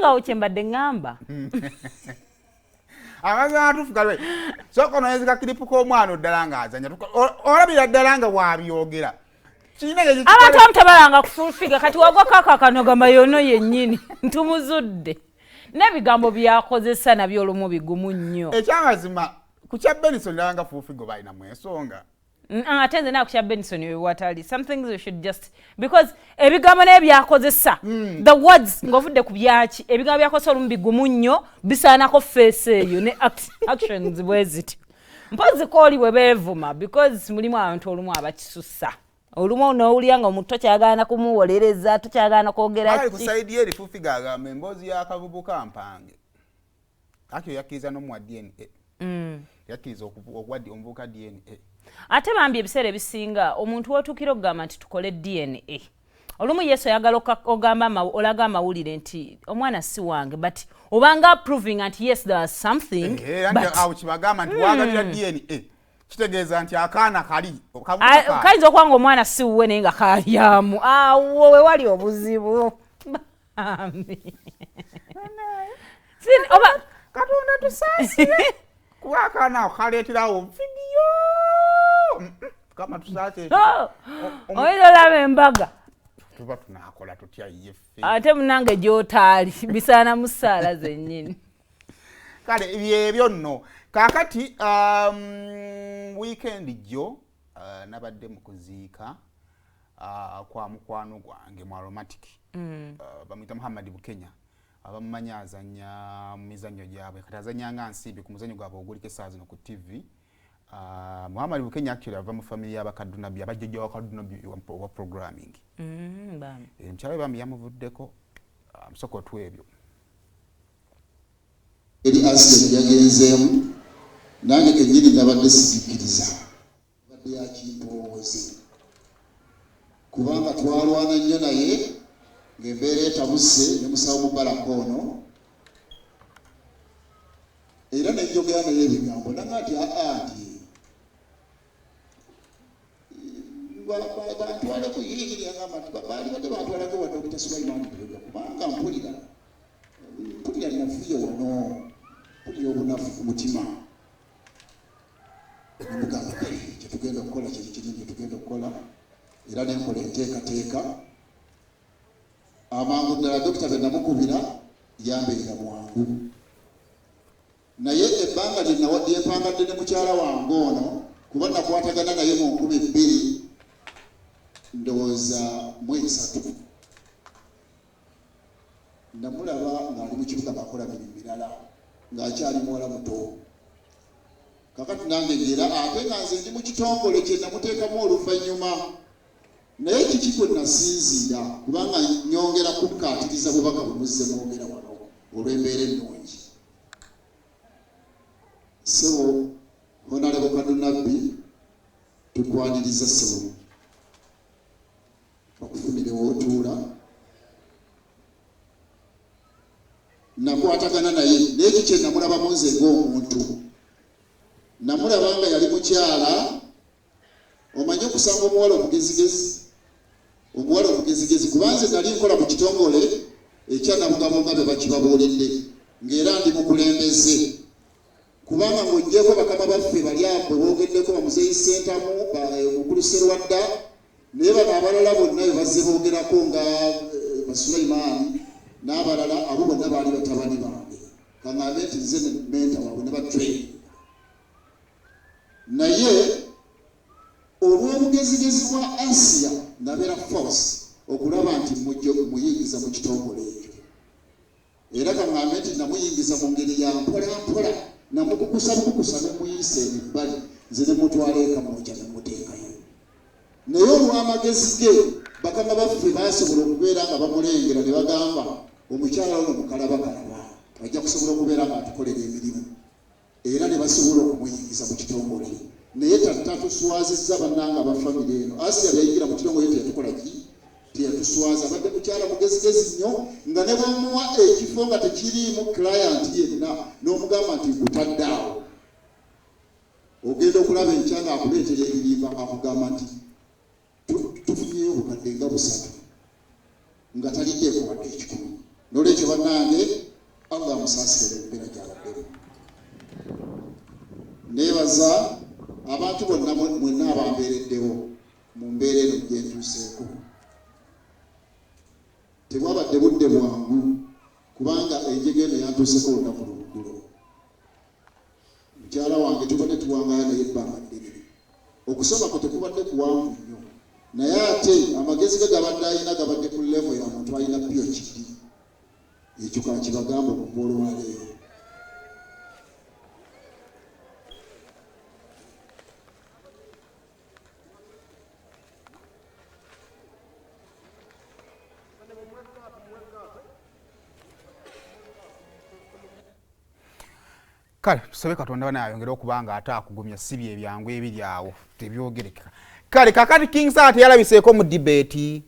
Kubanga awo kyembadde ŋŋamba. Amazima amatuufu galwe. Sooka onoonyeza ka clip k'omwana oddala ng'azannya. Olabira ddala nga bw'abyogera. Abantu abamu tebalanga ku Full Figure, kati wagwa kaka kano gamba yono yennyini ntumuzudde n'ebigambo byakozesa nabyo olumu bigumu nnyo. Ekyamazima, ku kya Benson ndaba nga Full Figure balinamu ensonga. Ate nze naa ku kya Benson we watali some things we should just, because ebigambo naye byakozesa, the words, ng'ovudde ku byaki, ebigambo byakozesa olumu bigumu nnyo, bisaanako face eyo ne actions bwe zityo. Mpozi kooli bwe beevuma, because mulimu abantu olumu abakisusa, olumu n'owulira nga omuntu tokyagaana kumuwolereza, tokyagaana kwogera. Kale ku ki. Side eri Full Figure agamba emboozi y'akavubuka mpange. Akyo yakkiriza n'omuwa DNA. Yakkiriza okuwa omuvubuka DNA. Ate bambi ebiseera ebisinga omuntu wotuukira okugamba nti tukole DNA, olumu yesu oyagala ogamba olaga amawulire nti omwana si wange, but obanga proving nti yes, there was something. Anti but awo kibagamba nti wagabira DNA kitegeeza nti akaana kali kavubuka Kayinza okuba nga omwana si wuwe naye nga kalyamu, awo we wali obuzibu. Bambi. Oba Katonda tusaasire, kuba akaana ako kaleeterawo vidiyo. Kama tusaasire. Oh, oyinza olaba embaga. Tuba tunaakola tutya yeffe? Ate munange gy'otaali bisaana mu ssaala zennyini. Kale byebyo nno. Kaakati weekend jjo nabadde mu kuziika kwa mukwano gwange mu Aromatic. Bamuyita Muhammad Bukenya, abamumanyi azanya mu mizannyo gyabwe, kati azanya nga Nsimbi ku muzannyo gwabwe oguliko essaawa zino ku TV. Muhammad Bukenya actually ava mu family y'abakadunabi, abajjajja wa Kadunabi wa programming. Bambi. Mukyala we bambi yamuvuddeko. Musooka ebyo. Eri accident yagenzeemu, nange kennyini nabadde sigikkiriza, badde yakimpowooze, kubanga twalwana nnyo naye ng'embeera etabuse ne musawo Mubaraka ono, era nenjogera naye ebigambo nanga nti aa nti bantwaleko yeyiri, yagamba nti baali badde bantwalako wa Dr. Sulaiman Lubega, kubanga mpulira nafuye wano, mpulira obunafu ku mutima. Nemugamba kale kyetugenda okukola kiri kinene kyetugenda okukola, era nenkola enteekateeka amangu ddala. Dokita bwe namukubira yambeera mwangu, naye ebbanga lyempangadde ne mukyala wange ono, kuba nakwatagana naye mu 2000 ndowooza mu esatu, namulaba ng'ali mu kibuga ng'akola mirimu mirala ng'akyali muwala muto. Kakati nange ngera ate nga nze ndi mu kitongole kye namuteekamu oluvannyuma, naye kiki kwe nasinziira, kubanga nyongera kukkaatiriza bubaka bwe muzze mwogera wano olw'embeera ennungi. Ssebo Honorable Kadunabbi, tukwaniriza ssebo, bakufunire wootuula. Nakwatagana naye, naye ki kye namulabamu nze ng'omuntu, namulaba nga yali mukyala omanyi okusanga omuwala omugezigezi, omuwala omugezigezi, kubanze nali nkola mu kitongole ekya Nabugabo nga bwe bakibabuulidde, ng'era ndi mukulembeze, kubanga ng'oggyeko bakama baffe bali abo boogeddeko, bamuzeeyi Sentamu, mukulu Serwadda, naye bano abalala bonna be bazze boogerako nga Basulaimaani n'abalala, abo bonna baali batabani bange, kaŋŋambe nti nze ne mentor waabwe ne batrain. Naye olw'obugezigezi bwa Asiya nabeera force okulaba nti mujje muyingiza mu kitongole ekyo, era kaŋŋambe nti namuyingiza mu ngeri ya mpola mpola, namukukusa bukukusa nemuyisa ebibbali, nze nemutwala eka mwokya nemuteekayo. Naye olw'amagezi ge, bakama baffe basobola okubeera nga bamulengera ne bagamba omukyala ono mukalabakalaba, ajja kusobola okubeera nga atukolera emirimu, era ne basobola okumuyingiza mu kitongole. Naye tatuswazizza bannanga aba famire eno. Asiya byayingira mu kitongole teyatukola ki, teyatuswaza. Abadde mukyala mugezigezi nnyo, nga ne bwomuwa ekifo nga tekiriimu client yenna n'omugamba nti nkutadde awo, ogenda okulaba enkya ng'akuleetera ebirimba, ng'akugamba nti tufunyeyo obukadde nga 300, nga taliddeeko wadde 100. Nolwekyo bannange, Allah amusaasire embeera gy'abaddemu. Neebaza abantu bonna mwenna abambeereddewo mu mbeera eno gyentuuseeko. Tebwabadde budde bwangu, kubanga enjega eno yantuuseko olunaku lweggulo. Mukyala wange tubadde tuwangaala naye ebbanga ddene, okusoma kwe tekubadde kuwanvu nnyo, naye ate amagezi ge gabadde alina gabadde ku level ya muntu alina PhD. Ekyo kakibagamba okuva olwaleero. Kale tusabe Katonda bana ayongere okuba nga ate akugumya, si bye byangu ebiri awo, tebyogerekeka. Kale kakati King Saha teyalabiseeko mu debate.